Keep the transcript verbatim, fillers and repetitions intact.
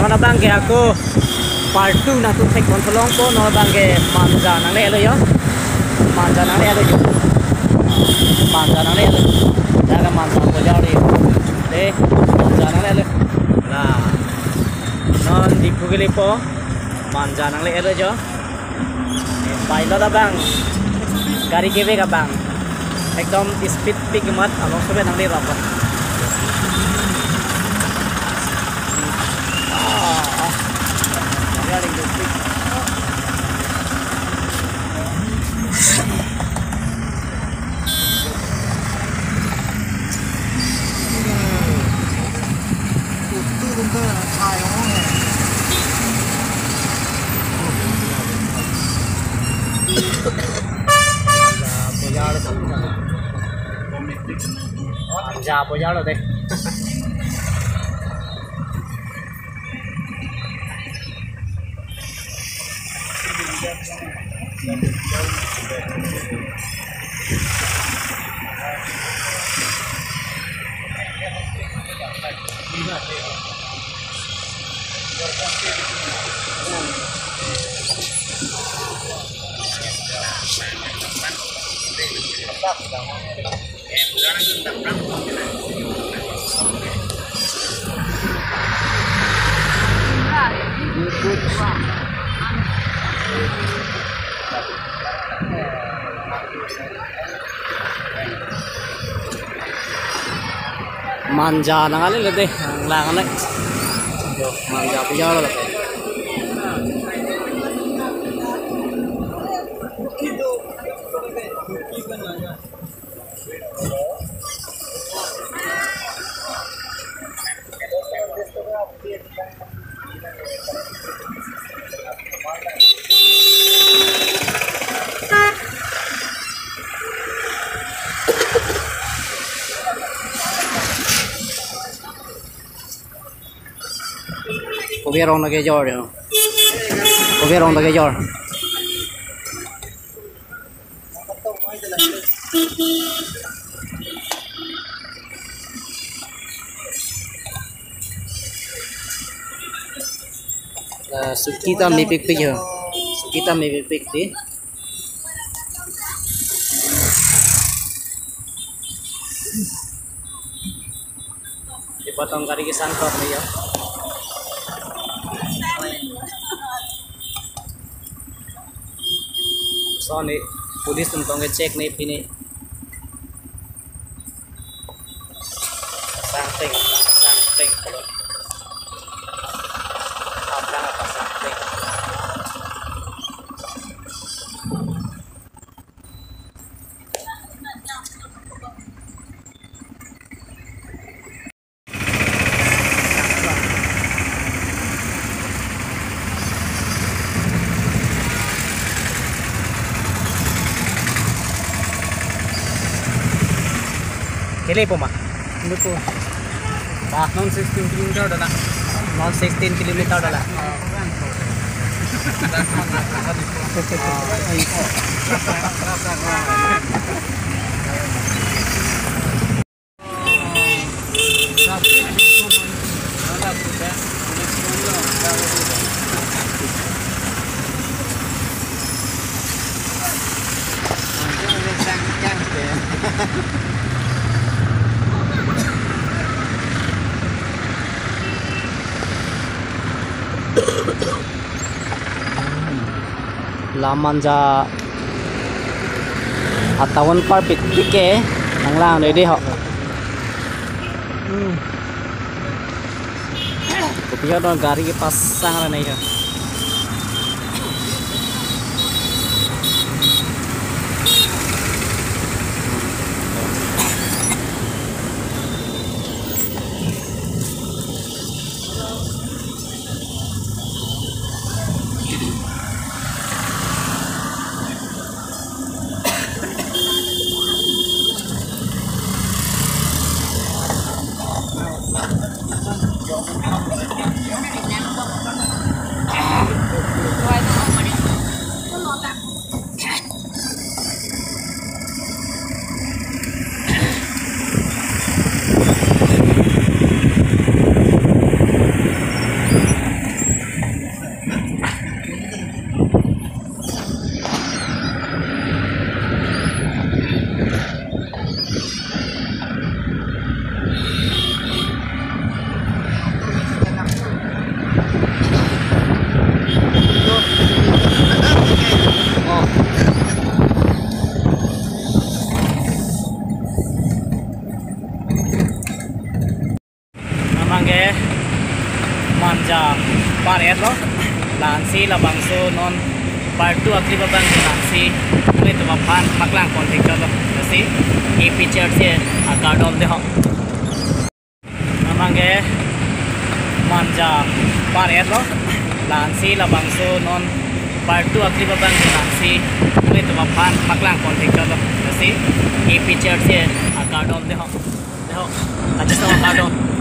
Non abang ke ako part two nangtum thekpon tholongpo, non abang ke Manja nanglelo jo. Manja nanglelo jo. Manja nanglelo. Jaga Manja Bazar de. De, Manja nanglelo. Nah. Non Diphu kelepo. Manja nanglelo jo. Pilot abang, gari kevek abang, ekdom speed pik mat, along sobe nanglerok. Ah, ah. Ja apoyar lo de. Manja nanglelo de, nanglang anai. Jo, Manja apoyar lo. Kopi arong ta kejor jo. Kopi arong ta kejor. Eh, suki ta mepikpik jo. Suki ta mepikpik ti. Dipatong gari kesang kok ni jo. So ni, police atum tong ke check ni pini. Pasang teng, pasang teng. Aplang pasang teng. Kelepo ma? Kelepo. Bah, non sixteen kilometer dala. Non sixteen kilometer dala. La Manja atown parpik pik ke nanglang dei ho. Hmm. Kopi ho, don gari kepasang ra nai ho. Manja par-etlo, la-ansi labangso non part two aklip abang ke la-ansi kalitum aphan paklang pon thekchotlo. Lasi A P Church akardom dei ho. Amang ke Manja par-etlo, la-ansi labangso non part two aklip abang ke la-ansi kalitum aphan paklang pon thekchotlo. Lasi A P Church akardom dei ho. Dei ho. Aja sama akardom.